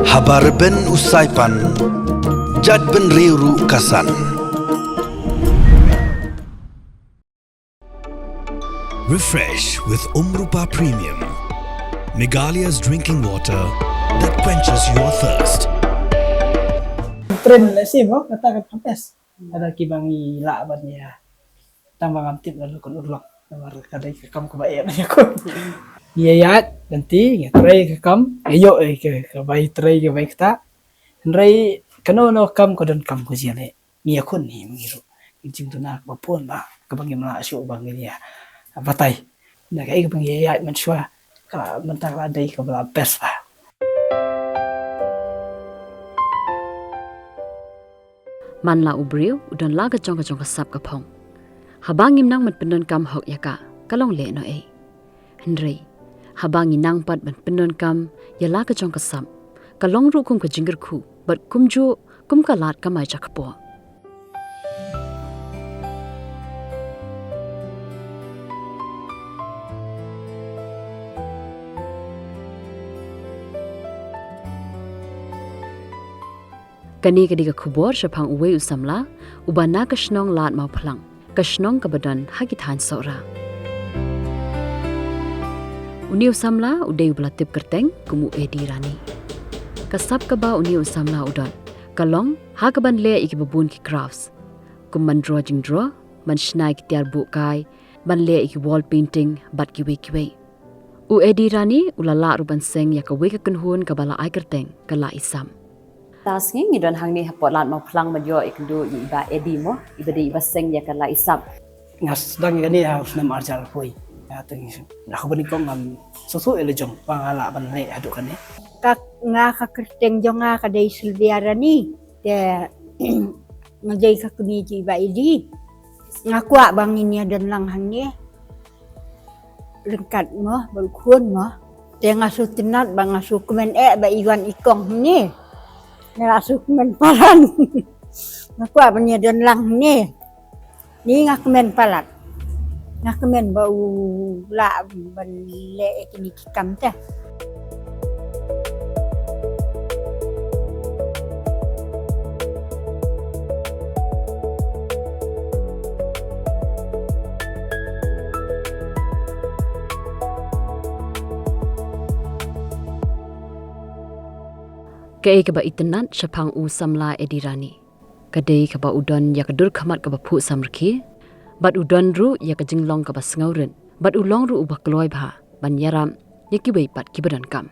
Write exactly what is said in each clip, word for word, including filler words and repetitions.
Haba rben u saipan, jait bynriew ruh ka san. Refresh with Umrupa Premium, Meghalaya's drinking water that quenches your thirst. Trend la sim, oh, kata ka best. Ada ki ba ngi lah ban ïa. Tang ba ngam tip la lukun urlong. Namar ka dei ka kam kaba eh ïa ku. Ngi ïa ïaid lynti, ngi trei ka kam, ngi ïoh eh ka, ka bai trei ka bai kata. Hynrei kano kano kam ka don kam ka jingeh. Ngi ïakhun hi ma ngi ruh. Ngi jingduna kaba pun ba, kaba ngim lah shuh ba ngi ïa batai. Na kaei kaba ngi ïa ïaid mynshuwa, ka mynta ka la dei kaba la best ba. Man la u briew u don la ka jong ka jong ka sap ka phong. Haba ngim nang ban pyndonkam hok ïa ka, ka long lehnohei. Hynrei haba ngi nang pat ban pyndonkam ïa la ka jong ka sap, ka long ruh kum ka jingkyrkhu bad kumjuh kum ka lad kamai jaka kpoh. Kane ka dei ka khubor shaphang uwei u samla uba na ka shnong Lad Mawphlang, ka shnong kaba don ha ki thaiñ Sohra. Une u samla u dei uba la tip kyrteng kum u Eddie Rani. Ka sap kaba une u samla u don ka long ha kaban leh ïa kiba bun ki crafts, kum ban draw jingdraw, ban shna ïa ki tiar buh kai, ban leh ïa ki wall painting bad kiwei kiwei. U Eddie Rani u la lah ruh ban seng ïa kawei ka kynhun kaba la ai kyrteng ka La Isam. Te sngi ngi don hangne hapoh Lad Mawphlang ban ïoh ïakynduh ïa i Bah Eddie mo, iba dei iba seng ïa ka La Isam. Nga sdang ïa kane ha u snem arhajar arphew. Nga teng na kaba nyngkong ngam sngewthuh ïa la jong ba nga lah ban leh haduh kane. Ka, nga ka kyrteng jong nga ka dei Sylvia Rani. Te nga dei ka kmie jong i Bah Eddie. Nga kwah ba ngin ïa don lang hangne ryngkat mo bad u khun mo. Te nga sngewtynnat ba nga sngewkmen eh ba i wan i kong hangne. Nga la sngewkmen palat. Nga kwah ban ïa don lang hangne. Ni nga kmen palat. Nga kmen ba u lah ban leh ïa kine ki kam te. Kaei kaba itynnat shaphang u samla Eddie Rani, ka dei kaba u don ïa ka dur khmat kaba phuh samrkhie, bad u don ruh ïa ka jinglong kaba sngewrit, bad u long ruh uba kloi bha ban ïarap ïa kiwei pat kiba donkam.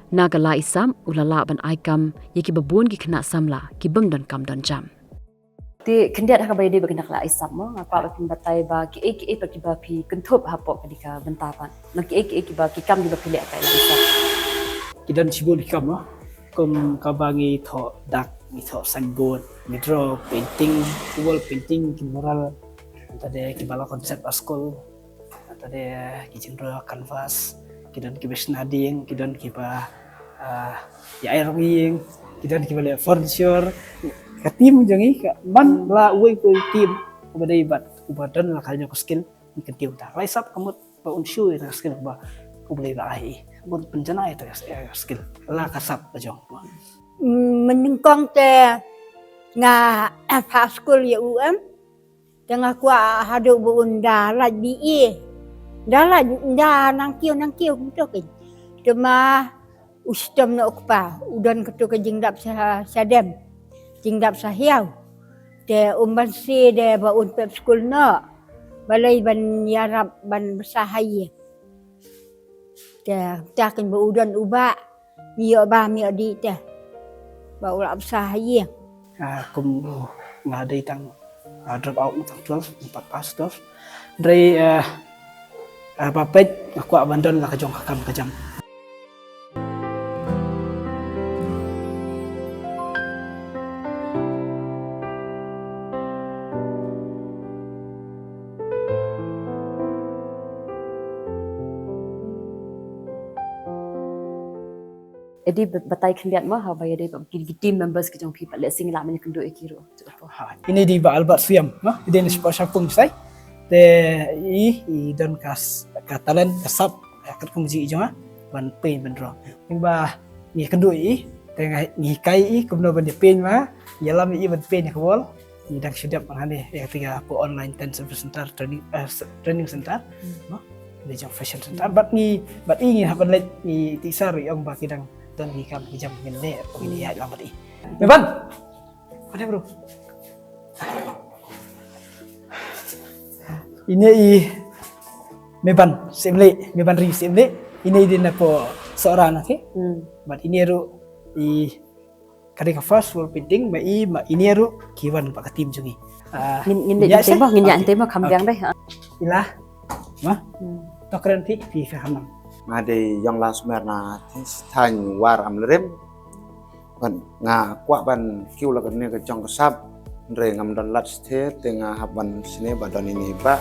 Na ka La Isam u la lah ban ai kam ïa kiba bun ki khynnah samla ki bym donkam donjam. Te khyndiat ha kaba ïadei bad kane ka La Isam mo, nga kwah ba phin batai ba kiei kiei pat kiba phi kynthup hapoh kane ka bynta pat, ma kiei kiei kiba ki kam kiba phi leh ha ka La Isam. Ki don shibun ki kam mo, kum kaba ngi thoh dak, ngi thoh signboard, ngi draw painting, wall painting, ki mural, nangta de kiba la concept ha skul, nangta de ki jingdraw canvas, ki don kiba shna dieng, ki don kiba, ah, ïa ai rong ïing, ki don kiba leh furniture. Ka team jong ngi ka man la uwei pa uwei u team uba dei bad uba don la ka jong ka skill, ngi kyntiew ta. La Isam ka mut ba un shu ïa ka skill ba u Blei ba ai. Bun pynjanai ïa ka skill la ka sap ka jong. Mm, mynnyngkong te nga, eh, pass skul ïa u em. Te nga kwah haduh ba un da lait B A. Da lait, da nangkiew nangkiew kumto kein. Te ma u shitom noh u kpa, u don kato ka jingdap sha, sha dem. Jingdap sha hiaw. Te um banse de ba un pep skul noh. Balei ban ïarap ban bsa ha ïing. Te, te kein ba u don u bah, ngi ïoh bah, ngi ïoh dih te. Ba u lah bsa ha ïing. Ah, kum nga dei tang, ah, drop out tang twelve, ngam pat pass twelve. Hynrei, ah, ah, ba peit nga kwah ban don la ka jong ka kam ka jam. Eddie, ba-, batai khyndiat mo, haba ïadei bad ki, ki team members ki jong phi pat, lehse ngi lah ban ïakynduh ïa ki ruh. Ha, ine i dei i Bah Albert Suiam, mo, i dei na Shipor Shangpung, sai. Te i, i don ka s-, ka talent ka sap, ïa katkum ka jingïohi jong nga ban paint ban draw. Ngi ba ngi kynduh ïa i, te nga ngi hikai ïa i kumno ban ïa paint ma, ïalam ïa i ban paint ïa ka wall. Ngi dang shu dep hangne ïa kata ka hapoh online ten service center training, eh, s-, training center. Hmm. No? Ngi jong fashion center. Hmm. Bad ngi, bad i ngi hap ban leit ngi teaser ïa ong ba ki dang don ki kam ki jam ngin leh, ngin ïaid lang bad i. Meban. Ane bro. Ine i Meban Syiemlieh, Meban Ri Syiemlieh. Ine i dei na poh Sohra na, okay? Hmm. Bad ine ruh i ka dei ka first wall painting ba i, ma ine ruh ki wan bad ka team jong i. Ah, ngin, ngin ïa dei sa? Ngin ïa, okay. Ngin ïa kham biang dei, ha. Ila. Ma? Hmm. To kren phi, phi phi hanam. Nga dei Ïong Lasmer na thaiñ War Amlrim. Ban nga kwah ban kiew la kane ka jong ka sap. Hynrei ngam don lad stet te nga hap ban sne ba don ine ba.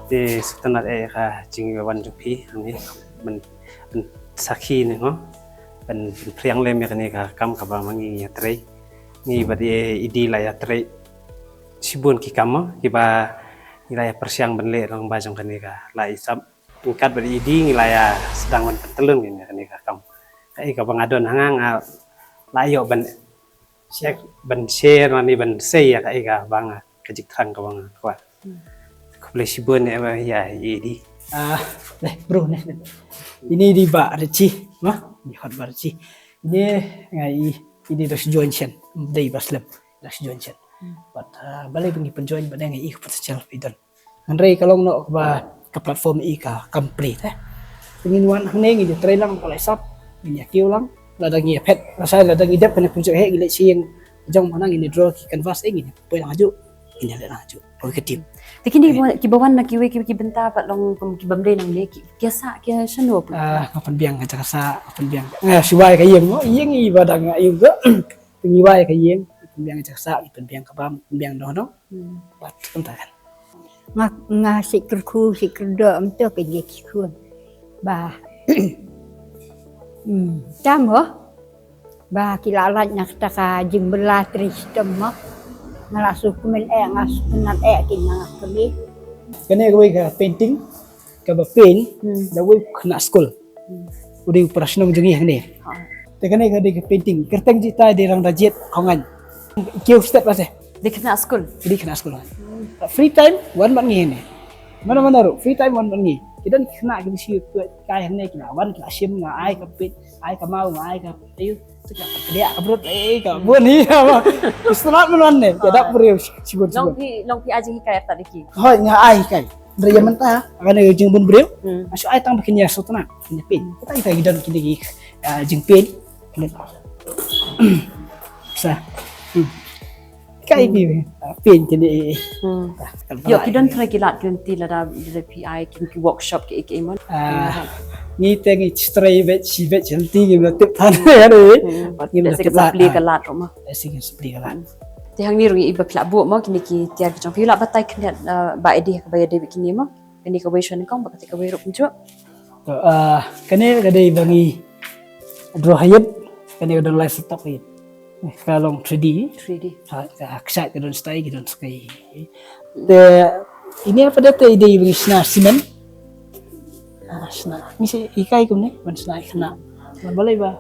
Te sngewtynnat eh ka jingwan jong phi hangne ban, ban sakhi ne mo, ban, ban phriang lem ïa kane ka kam kaba ma ngi ngi ïa trei. Ngi bad i, i dei la ïa trei shibun ki kam mo kiba ngi la ïa pyrshang ban leh lyngba jong kane ka la i sap. Ngi kat bad i dei ngi la ïa sdang ban pyntyllun ïa kane ka kam. Kaei kaba nga don hangne nga la ïoh ban share, ban share ne ban sei ïa kaei kaba nga ka jingthrang kaba nga kwah. Hmm. Khublei shibun ïa i dei. Ah, leh bro ne. Ine i dei Bah Richie, ma? Ine hot Bah Richie. Ine nga i, i dei da shu join shen. Dei ba slem da shu join shen. Hmm. Bad, ah, balei ba ngi pynjoin bad nga i ka potential ba i don. Hynrei ka long noh ba ka platform i ka kam plie te. Ngin wan hangne ngin ïa trei lang ka la i sap, ngin ïa kiew lang, lada ngi ïa phet, lada ngi dep kane project heh ngi leit sha ïing jong ma nang ngin ïa draw ki canvas eh ngin ïa poi lang hajuh, ngin ïa leh lang hajuh. Kawei ka team. Te kine kiba wan na kiwei kiba ki bynta pat long kum ki bym dei nangne ki, ki ïa sah ki ïa shano pat? Ah, nga pynbiang ka jaka sah, nga pynbiang. Nga shu wai ka ïing mo, ïing i ba dang nga ïing ko. Ngi wai ka ïing, ngi pynbiang ka jaka sah, ngi pynbiang ka bam, ngi pynbiang doh doh. Hmm. Bad kumta kan. Nga, nga shu kyrkhu, shu kyrdoh, ym to ka jingkyrkhu. Ba. Hmm, tam ho. Ba ki la lait na kata ka jingbylla trei shitom mo. Nga la shu kmen eh, nga shu kmen eh, ki na nga kmen. Kane kawei ka painting. Kaba paint, hmm, da wei u khynnah skul. Hmm. U dei u para shnong jong ngi hangne. Ha. Te kane ka dei ka painting. Kyrteng jong i dei Rangdajied Khongaiñ. Kiew step ase. Dei khynnah skul. Dei khynnah skul. Hmm. Free time, wan bad ngi hangne. Mano mano ruh, free time wan bad ngi. Ki don ki khynnah kiba shu kai hangne ki la wan ki la shim, nga ai ka paint, ai ka maw, nga ai ka, ayu. Ka diah ka brut, eh, ka bun hi. Ka start mynwan ne, ka dap briew shibun shibun. Long phi, long phi ai jinghikai artat ïa ki? Hooid, nga ai hikai. Hynrei ïa mynta kane ka jingbun briew. Hmm. Nga shu ai tang ba kin ïa sngewtynnat, kin ïa paint. Kata ïa ki don kine ki, ah, jingpaint. Sa. Hmm. Kai ki, ah, paint kine. Hmm. Ïoh, ki don trai ki lad ki lynti lada, lada phi ai ki, ki workshop ki, ki mon. Ah, ngi te ngi trai bad shi bad shi lynti ngi la tip than ne. Hmm. Bad ngi la tip lad. Ka lad ruh ma. Lehse ngi supply ka lad. Te hangne ruh ngi i ba phi la buh mo kine ki tiar ki jong phi, la batai khyndiat, ah, ba ïadei kaba ïadei bad kine mo. Kane kawei sha nyngkong bad kata kawei ruh kumjuh. To, ah, kane ka dei ba ngi draw ha ïing, kane ka don lai setup ha ïing. Ka long three D. Three D. Ha, ka, ka kshaid ka don stai, ka don skai. Te ine pat te i dei ba ngi shna cement. Ah, shna. Ngi sa hikai kumne ban shna i khynnah. Ban balei ba.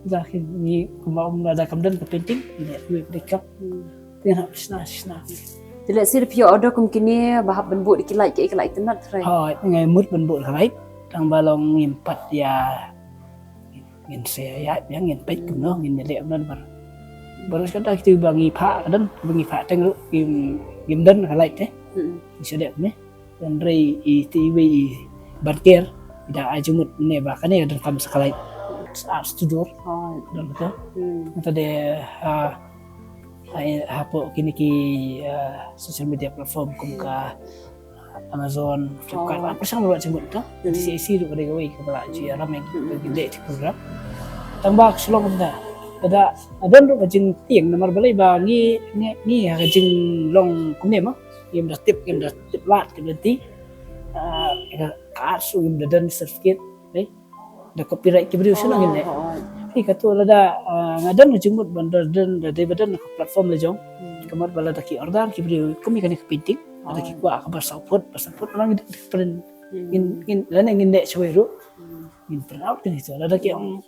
Ïa ki ngi kumba um la da kam don ka painting, ine wei ka dei kam. Hmm. Te hap shna, shna. Te lehse phi order kum kine ba hap ban buh da ki light, ki light itynnat trai. Hooid, nga mut ban buh da ka light. Tang ba long ngim pat ïa, ngin sa ïa, ïa ngin peit kumno, ngin ïa leh kumno namar. Baroh shi katta kito ba ngi phah ka don, ba ngi phah teng ruh, ngim, ngim don ka light te. Hmm. Ngi sa leh kumne. Hynrei ite iwei i Ban Ker i da ai jingmut mynne ba kane ka donkam sa ka light. Art studio. Oh. Don kato. Hmm. Nangta de, ah, ai, hapoh kine ki, ah, social media platform kum ka, ah, Amazon, Flipkart, ah, pyrshang ruh la jingmut ta. T C I C ruh ka dei kawei kaba la ju ïalam ïa ngi, ba ngin leh ki program. Tang ba ka shu long kumta. Lada, lada don ruh ka jingtieng namar balei ba ngi, ngi, ngi ha ka jinglong kumne ma. Ngim da tip, ngim da tip lad, ngim da ti. Ah, ka, ka art ruh ngim da don certificate. Eh? Da copyright ki briew shuh nangin ne. Hi kato lada, ah, nga don ka jingmut ban da don, da dei ba don ka platform la jong. Ka mut ba lada ki order ki briew kum ïa kane ka painting. Lada ki kwah ka ba support, ba support nang ngin print. Ngin, ngin, lane ngin leh shawei ruh. Ngin print out kane to. Lada ki ong,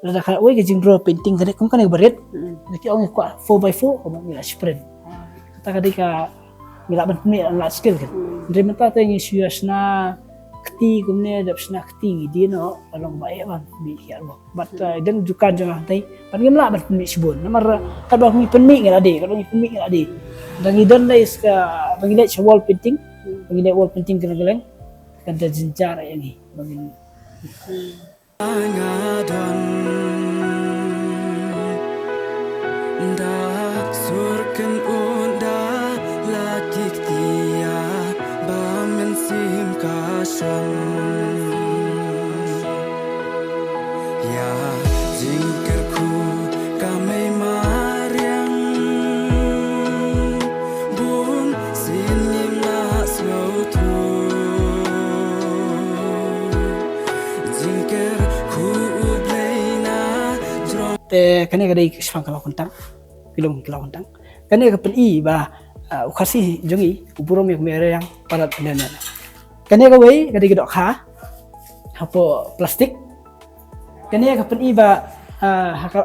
lada ka wei ka jingdraw painting kane kum kane ka barit. Lada ki ong kwah four by four, ka mut ngi la shi print. Kata ka dei ka ngi lah ban pynmih, lah skill kan. Hynrei mynta te ngi shu ïa shna kti kumne, dep shna kti ngi dei noh, ka long ba eh ban pynmih ki artwork. Bad, eh, don dukan jong nga hangtai, bad ngim lah ban pynmih shibun. Namar, eh, katba ngi pynmih ngi la dei, katba ngi pynmih ngi la dei. Da ngi don dei ska, ba ngi leh sha wall painting, ba ngi leh wall painting kylleng kylleng, kan da jynjar ïa ngi, ba ngin Nga don da sur kynun da la ki kti ïa ba mynsiem ka shong. Ïa jingkyrkhu ka mei mariang bun sien ngim lah sngewthuh. Jingkyrkhu U Blei na jrong. Te kane ka dei ka shipang ka Law Kyntang. Ki long ki Law Kyntang. Kane ka pyni ba, ah, u Khasi jong ngi u burom ïa ka mei mariang palat pyneh ne. Kane kawei ka dei ka dohkha hapoh plastik. Kane ka pyni ba, ah, ha ka,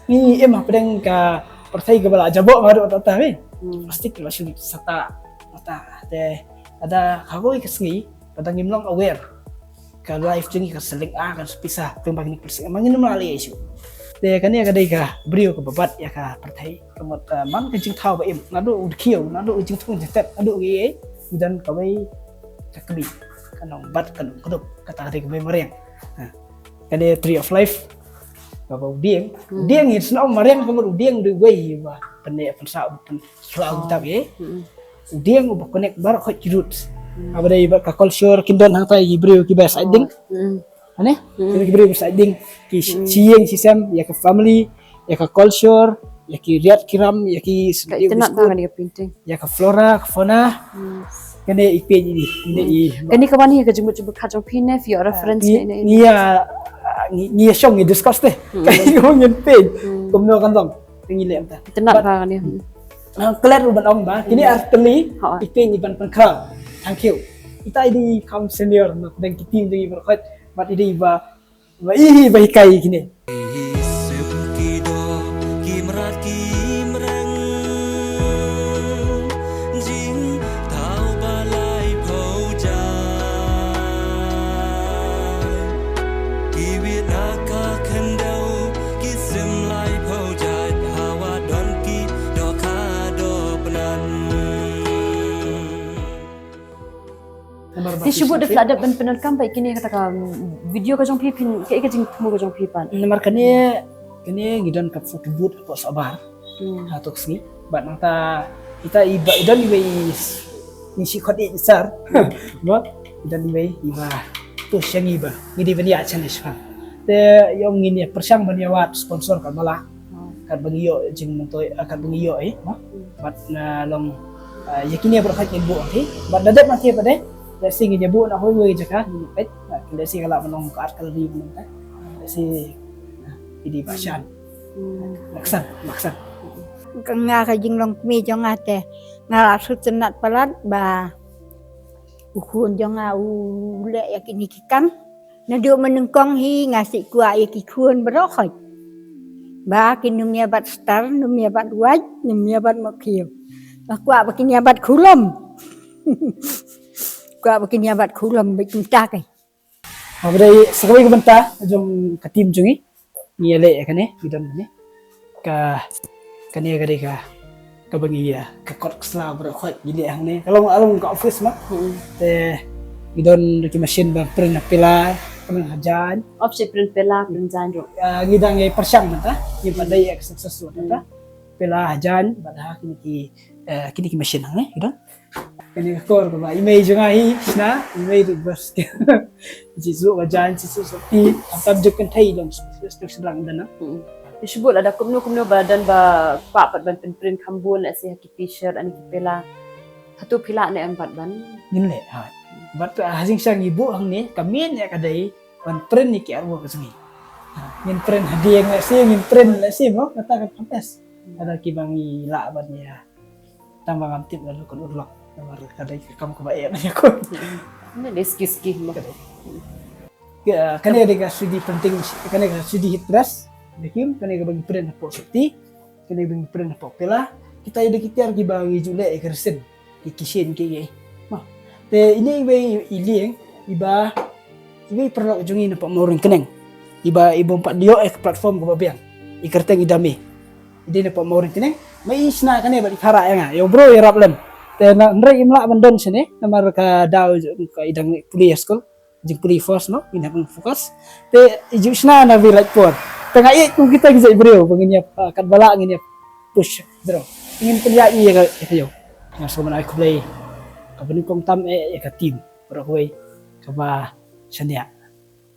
ngi im hapdeng ka pyrthei kaba la jaboh nga ruh ta ta, eh. Plastik la shu sata, sata. Te lada ha kawei ka sngi, lada ngim long aware, ka life jong ngi kan sa lynga, kan sa pisa, tang ba ngi pyrshah, ma ngin ym lah leh issue. Te kane ka dei ka briew kaba bat ïa ka pyrthei, ka mut, ah, man ka jingthaw ba im, naduh u dkhiew, naduh u jingthung jingtep, naduh ei ei, ngi don kawei ka kmie, ka nongbat, ka nongkdup, kata ka dei ka mei mariang. Ha. Kane Tree of Life, kaba u dieng, u dieng ngi sngewthuh mariang ka mut u dieng u dei uwei ba pyneh pynsaw, pyn- Sla u tap ye. U dieng uba connect baroh khoit ki roots. Haba dei bad ka culture kin don hangtai ki briew kiba side ding. Ane? Ki briew side ding ki shi ïing shi sem ïa ka family, ïa ka culture, ïa ki riat ki ram, ïa ki, ïa ka flora, ka fauna. Kane i peit i, i. Kane ka wan hi ka jingmut jingpyrkhat jong phi ne, for your reference ne, ne. Ngi ïa, ngi, ngi ïa shong ngi discuss te. Ka ngi ngin peit. Kumno kan long. Te ngi leh mynta. Itynnad ba kane. Ah, klet ruh ban ong ba kine ar tylli, i peit ngi ban pynkhraw. Thank you. Ita i dei kam senior na pdeng ki team jong ngi baroh khoit. Bad i dei ba, ba i, ba hikai kine. Te shu bud da phi la dep ban pyndonkam pat ïa kine kata ka video ka jong phi, phin, kaei ka jingthmu ka jong phi pat? Namar kane, kane ngi don ka photo booth hapoh Sabar. Hmm. Ha, to ka sngi. Bad nangta ita i ba, i don iwei i, i shi khot i sar. Ba i don iwei i ba to sha ngi ba ngi dei ban ïa challenge ba. Te ïong ngin ïa pyrshang ban ïa wad sponsor ka mala. Hmm. Kat ba ngi ïoh jingmyntoi, ah, kat ba ngi ïoh i ba. Hmm. Bad na long, ah, ïa kine baroh kat ngin buh hi. Bad da dep na te ba dei. Let's see ngin ïa buh na hoi wei jaka ngin peit. Let's see ka lah ban long ka art gallery ban long ta. Let's see. Ki dei ba shan. Hmm. Maksan, maksan. Ka nga ka jinglong kmie jong nga te nga la shu tynnad palat ba u khun jong nga u leh ïa kine ki kam. Naduh mynnyngkong hi nga shu kwah ïa ki khun baroh khoit ba kin ym ïa bat star, ym ïa bat wait, ym ïa bat mokhiew. Nga kwah ba kin ïa bat khulom. Kwah ba kin ïa bat khulom bad kumta kai. Haba dei sa kawei ka bynta jong ka team jong ngi, ngi ïa leh ïa kane, ngi don kane. Ka, kane ka dei ka, kaba ngi ïa, ka kot ka sla baroh khoit ngi leh hangne. Ka long, ka long ka office ma. Hmm. Te ngi don ki machine ba print ha pela, print ha jaiñ. Option print pela, print jaiñ ruh. Ah, ngi dang ïa pyrshang mynta, ngi pat dei ïa ka success ruh mynta. Hmm. pela, ha jaiñ bad ha kine ki, eh, kine ki machine hangne, ki don. Kane ka kor kaba i mei jong nga hi, Shna, i mei ruh bas. Chi suk ka jaiñ, chi suk sotti, tam jong kynthei dang suk suk suk suk lang dan na. Hmm. Te shu bud lada kumno kumno ba don ba kwah pat ban pynprint kham bun, lehse ha ki t-shirt, ha ki pela. Hato phi lah ne em pat ban? Ngin leh, ha. Bad, ah, ha jingshisha ngi buh hangne, ka main ïa ka dei ban print ïa ki artwork ka jong ngi. Ha, ngin print hadien lehse, ngin print lehse mo, kata kan kham best. Lada kiba ngi lah ban ïa. Tang ba ngam tip lada kan urlong. Namar ka dei ka kam kaba eh na ïa ko. Kane dei ski ski mo. Ka, kane dei ka three D printing, kane ka three D heat press, vacuum, kane kaba ngi print hapoh sotti, kane kaba ngi print hapoh pela. Kita ïa dei ki tiar kiba ngi ju leh ïa ka resin, ki keychain ki, ki. Mo. Te ine iwei i lieng, iba, iwei i paralok jong ngi na Mawryngkneng. Iba, iba ym pat ïoh ïa ka platform kaba biang. I kyrteng i Dame. I dei na Mawryngkneng. Ma i Shna kane bad i Phara ïa nga. Ïa bro ïarap lem. Te na, hynrei im lah ban don shane, namar ka daw ka i dang pule ïa skul. Jingpule first mo, ngin hap ban focus. Te i ju Shna na Village por. Te nga ïeit kum kita ki jait briew ba ngin ïa, ah, katba lah ngin ïa push through. Ngin pynïaid ïa ka, ïa ka ïew. Nga sngewbha ban ai khublei. Kaba nyngkong tam eh ïa ka team baroh kawei kaba shaniah.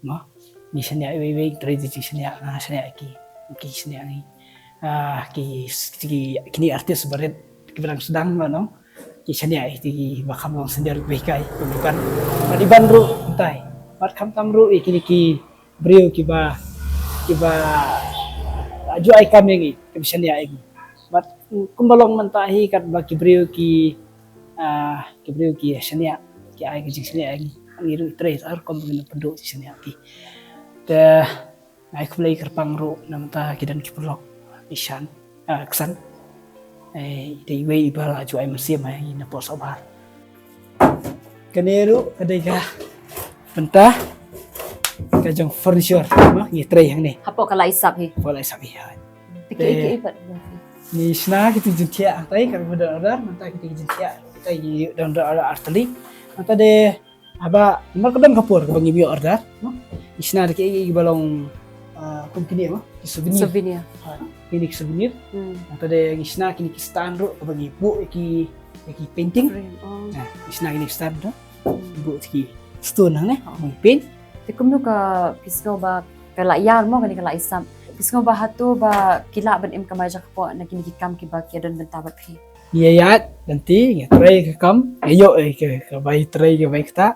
Mo, ngi shaniah iwei iwei, trei da jingshaniah, nga shaniah ïa ki, ki shaniah ngi. Ah, ki, ki, kine artist barit kiba dang sdang mo, no. Ki shaniah ïa ki ba kham long senior kiba hikai, kiba ban. Bad i ban ruh mynta. Bad khamtam ruh ïa kine ki briew kiba, kiba, ah, ju ai kam ïa ngi, kiba shaniah ïa ngi. Bad kumba long mynta hi katba ki briew ki, ah, ki briew ki shaniah, ki ai ka jingshaniah ïa ngi. Ngi ruh trei ar kum ba ngin pynduh jingshaniah ïa ki. Te Nga ai khublei kyrpang ruh na mynta ki don ki paralok, i Shan, ah, Ksan. Eh, i dei iwei iba la ju ai mynsiem ha ngi na por Sawbar. Kane ruh ka dei ka bynta ka jong furniture, ma ngi trei hangne. Hapoh ka la isap hi. Hapoh la isap hi. Te ki, eh, ki, ki, pat. Ngi shna kiti jingthiah hangtai, ka ba don order, mynta kiti jingthiah, kita ki don order artylli. Mynta de Haba, namar ka don ka por kaba ngim ïoh order, no? Ngi shna da kiei kiei kiba long, ah, kum kine mo, ki souvenir. Souvenir. Ha, kine ki souvenir. Hmm. Nangta de ngi shna kine ki stand ruh kaba ngi buh ïa ki, ïa ki painting. Frame, oh. Ha, ngi shna kine ki stand ruh. Hmm. Buh ïa ki stone hangne, oh, ngi paint. Te kumno ka phi sngew ba ka la ïar mo kane ka la isap? Phi sngew ba hato ba ki lah ban im kamai jaka hapoh na kine ki kam kiba ki don bynta bad phi? Ngi ïaid lynti, ngi trei ka kam, ngi ïoh, eh, ka, ka bai trei, ka bai ktah.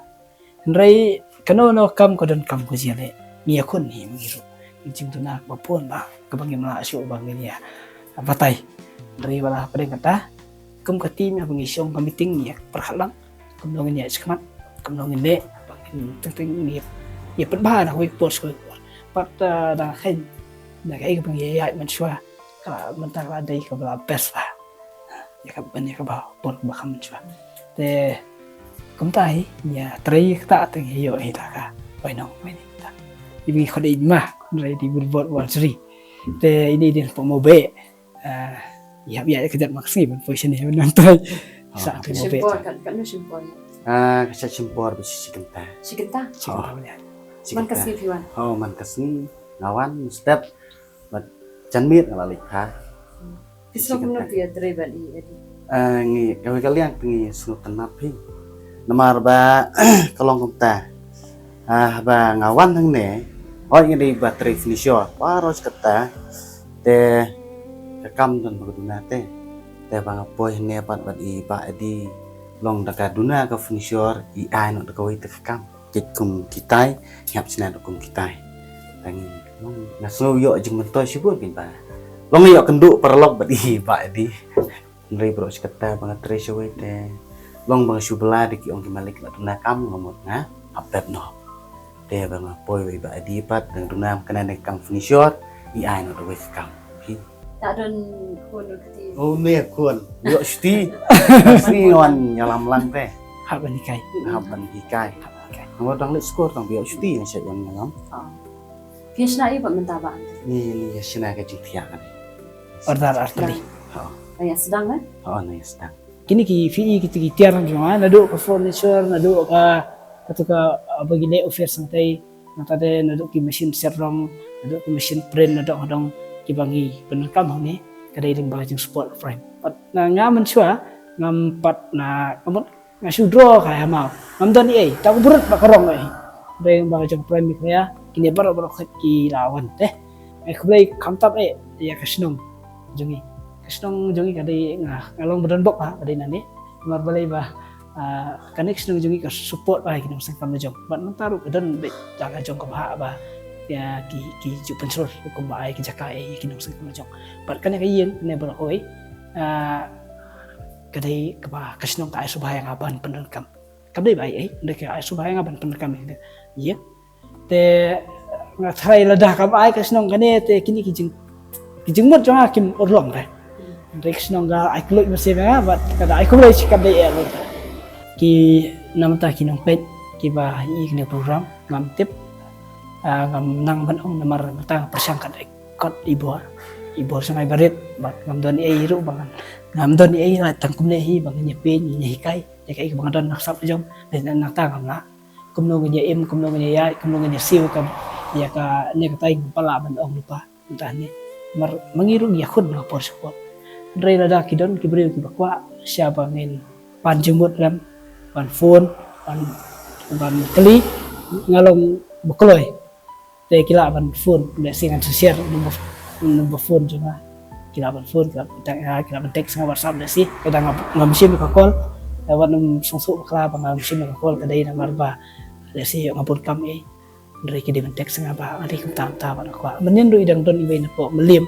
Hynrei kano kano kam ka don kam ka jingïaleh. Ngi ïakhun hi ma ngi ruh. Ngi jingduna kaba bun bha, kaba ngim lah shuh ba ngin ïa batai. Hynrei wat la hapdeng kata, kum ka team haba ngi shong ka meeting ngi ïa pyrkhat lang. Kumno ngin ïa shikmat, kumno ngin leh, ba ngin teng teng ngin ïa, ïa pynbha na kawei ka por sha kawei ka por. Pat, ah, da kheiñ, da kaei kaba ngi ïa ïaid mynshuwa, ka la mynta ka la dei kaba la best bha. Ïa kaba, ïa kaba por kaba kham mynshuwa. Te kumta hi ngi ïa trei kata te ngi ïoh hi da ka bainong baini ta. Ïa ngi khot ïa ma, hynrei dei bun bor bor jri. Te ine i dei pynmawbeh. Ah, ïa, ïa, ka jaid ma ka sngi ban poi shane ban nang trei. Oh. Sa ka mawbeh. Shim por, kat, katno shim por? Ah, ka shait shim por ba shi kynta. Shi kynta? Shi kynta. Oh. Ban ïa. Shi kynta. Man ka sngi phi wan? Oh, man ka sngi nga wan step. Bad janmiet nga la leit pha. Phi sngew kumno phi ïa trei bad i Eddie? Ah, ngi, kawei ka liang te ngi sngewtynnat phi. Namar ba ka long kumta. Ah, ba nga wan hangne, hooid nga dei ba trei finisher, baroh shi katta, te ka kam don ba ka duna te. Te ba nga poi hangne pat bad i Bah Eddie, long da ka duna ka finisher, i ai noh da kawei te ka kam. Kit kum kitai, ngi hap shna da kum kitai. Te ngi, long, nga sngew ïoh jingmyntoi shibun kynba. Long ïoh kynduh paralok bad i Bah Eddie. Hynrei baroh shi katta ba nga trei shawei te long ba nga shu bylla da ki ong ki malik la duna kam nga mut nga hap pep noh. Te ba nga poi wei Bah Eddie pat dang duna kane ne kam finisher i ai noh da wei ka kam. Hi. Ta don khun kti. Oh ne khun. Ïoh shuti. Sni wan ïalam lang te. Hap ban hikai. Hap ban hikai. Hap ban hikai. Nga dang leit skul tang ïoh shuti nga shet wan ïalam. Ah. Phi shna ïa ba mynta ba. Ni ni ïa shna ka jingthiah kan. Order artylli. Ho. Na ïa sdang eh? Ho, na ïa sdang. Kine ki phi i kiti ki tiar jong nga, naduh ka furniture, naduh ka, katu ka, ah, ba ngi leh office sangtai, nangta de naduh ki machine set rong, naduh ki machine print, naduh hadong kiba ngi pyndonkam hangne. Ka dei lyngba ka jingsupport Prime. Pat na nga mynshuwa ngam pat na, nga mut nga shu draw ka ïa maw. Ngam don ei, ta ka burut ba ka rong ei. Dei lyngba ka jong Prime Meghalaya, kine baroh baroh ki la wan te. Ai khublei kham tam ei ïa ka shnong jong ngi. Ka shnong jong ngi ka dei nga, nga long ba don bok ha, ka dei nangne. Namar balei ba ah, kane ka shnong jong ngi ka support ba ïa ki nongseng kam la jong. Bad mynta ruh ka don beit jaka jong ka bha ba ïa ki, ki ju pynshlur kumba ai ki jaka ïa ki nongseng kam la jong. Bad kane ka ïing ne ba la hoi, ah, ka dei kaba ka shnong ka ai sngewbha ïa nga ban pyndonkam. Kam dei ba ai ei, dei ka ai sngewbha ïa nga ban pyndonkam ïa ka ïing. Te nga tharai lada kam ai ka shnong kane te kine ki jing, ki jingmut jong nga kim urlong re. Hynrei ka shnong ka ai kylluid mynsiem ïa nga bad ka da ai khublei shi katdei eh. Ki, namar ta ki nongpeit kiba ïohi kane ka program ngam tip, ah, ngam nang ban ong namar mynta nga pyrshang kat kot i bor. I bor sha nga i barit bad ngam don ei ruh ba ngan, ngam don ei la tang kumne hi ba ngan ïa pyn ïa hikai ïa kaei kaba nga don na ka sap jong. Nangta ngam lah kumno ngin ïa im, kumno ngin ïa ïaid, kumno ngin ïa siew kam ïa kane katai ngam pat lah ban ong lypa. Mynta ne mar ma ngi ruh ngi ïakhun na ka por sha ka por. Hynrei lada ki don ki briew kiba kwah sha ba ngin pan jingmut lem, ban phone, ban, ban kylli, nga long ba kloi. Te ki lah ban phone, lehse ngan share number, number phone jong nga. Ki lah ban phone, ki lah ban text, ah, ki lah ban text nga WhatsApp lehse. Lada ngam, ngam shim ïa ka call, lada ngam sngewthuh bakla ba ngam shim ïa ka call ka dei namar ba lehse ïoh nga bun kam ei. Hynrei ki dei ban text nga ba nga dei kumta kumta bad nga kwah. Mynnin ruh i dang don iwei na pdeng Mylliem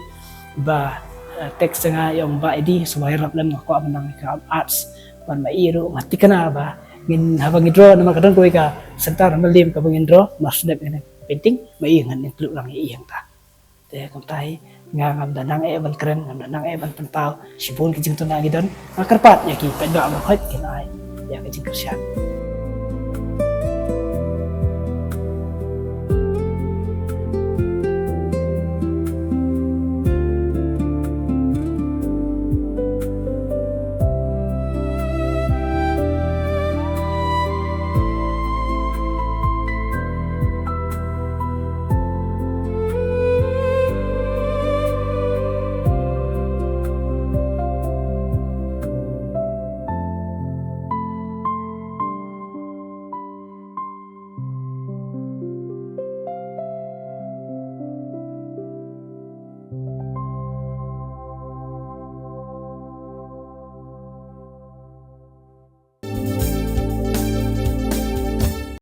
ba, eh, text nga, ïa ong ba i dei sngewbha ïarap lem, nga kwah ban nang ïa ka arts. Bad ma i ruh nga thikna ba ngin, haba ngi draw namar ka don kawei ka center Mylliem kaba ngin draw, Master Dep ïa kane painting, ma i ngan include lang ïa i hangta. Te kumta hi, nga ngam da nang eh ban kren, ngam da nang eh ban pynpaw. Shibun ki jingtuna ngi don, nga kyrpad ïa ki paidbah baroh kin ai ïa ka jingkyrshan.